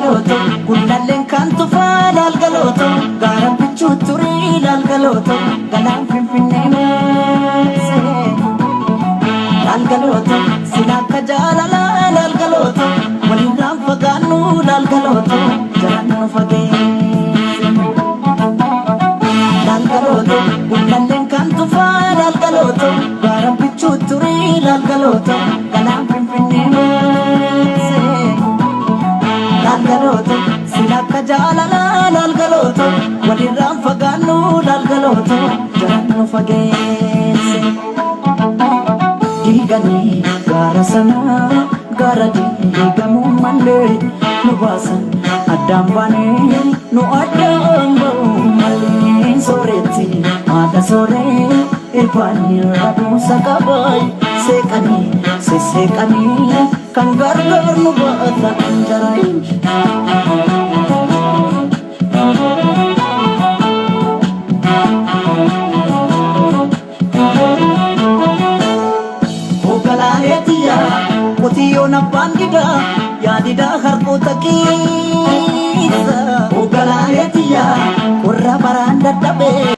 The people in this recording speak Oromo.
Laalgalooto gullalleen kan tufaa laalgalooto gaara bichuu turii laalgalooto galaan finfinnee maasee. Laalgalooto sila akka jaalalaa laalgalooto walirraan fagaannu laalgalooto jalaan nu fageesse. Laalgalooto gullalleen kan tufaa laalgalooto gaara bichuu turii laalgalooto galaan finfinnee maasee. Laalgalooto sila akka jaalalaa laalgalooto walirraan fagaannu laalgalooto jalaan nu fageesse. Diiganii gaara sanaa gaara diigamuu malee nu baasan addaan baanee nu addaan ba'uu malee sooretti haadha sooree irbaanii rabuusa qabaay seeqanii sesseeqanii kan gargaar nu baata anjaraay. Hoogganaalee tiyyaa qotiyyoon abbaan didaa yaadidaa harkoota kiyya.